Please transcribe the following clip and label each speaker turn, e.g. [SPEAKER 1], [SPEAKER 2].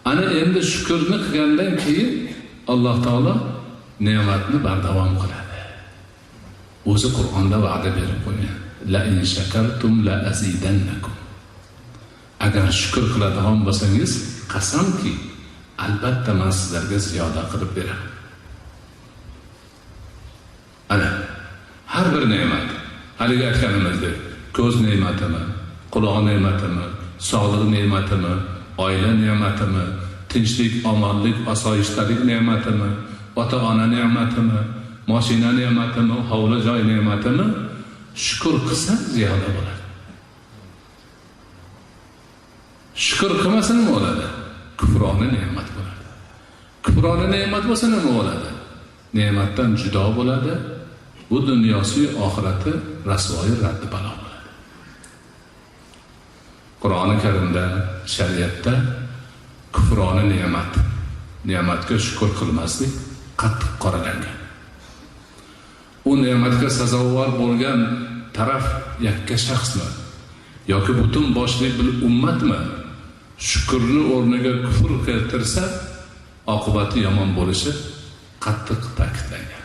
[SPEAKER 1] Ana endi shukrni qilgandan keyin Alloh taolo ne'matni bardavom qiladi. O'zi Qur'onda va'da berib qo'ygan. La in shakartum la azidannakum. Agar shukr qiladigan bo'lsangiz, qasamki, albatta men sizlarga ziyoda qilib beraman. Ana har bir ne'mat, haligi aytganimizdek, ko'z ne'matimi, quloq ne'matimi, sog'liq ne'matimi, oila ne'matimi, tinchlik, omonlik, osoyishtalik ne'matimi, ota-ona ne'matimi, mashina ne'matimi, hovli joy ne'matimi, shukr qilsa ziyoda bo'ladi. Shukr qilmasa nima bo'ladi? Kufroni ne'mat bo'ladi. Kufroni ne'mat bo'lsa nima bo'ladi? Ne'matdan judo bo'ladi. Bu dunyosi oxirati rasvoyi raddi balo bo'ladi. Qur'oni Karimda, shariatda kufroni ne'mat, ne'matga shukr qilmaslik qattiq qoralangan. U ne'matga sazovor bo'lgan taraf yakka shaxsmi yoki butun boshli bir ummatmi shukrni o'rniga kufr keltirsa, oqibati yomon bo'lishi qattiq ta'kidlangan.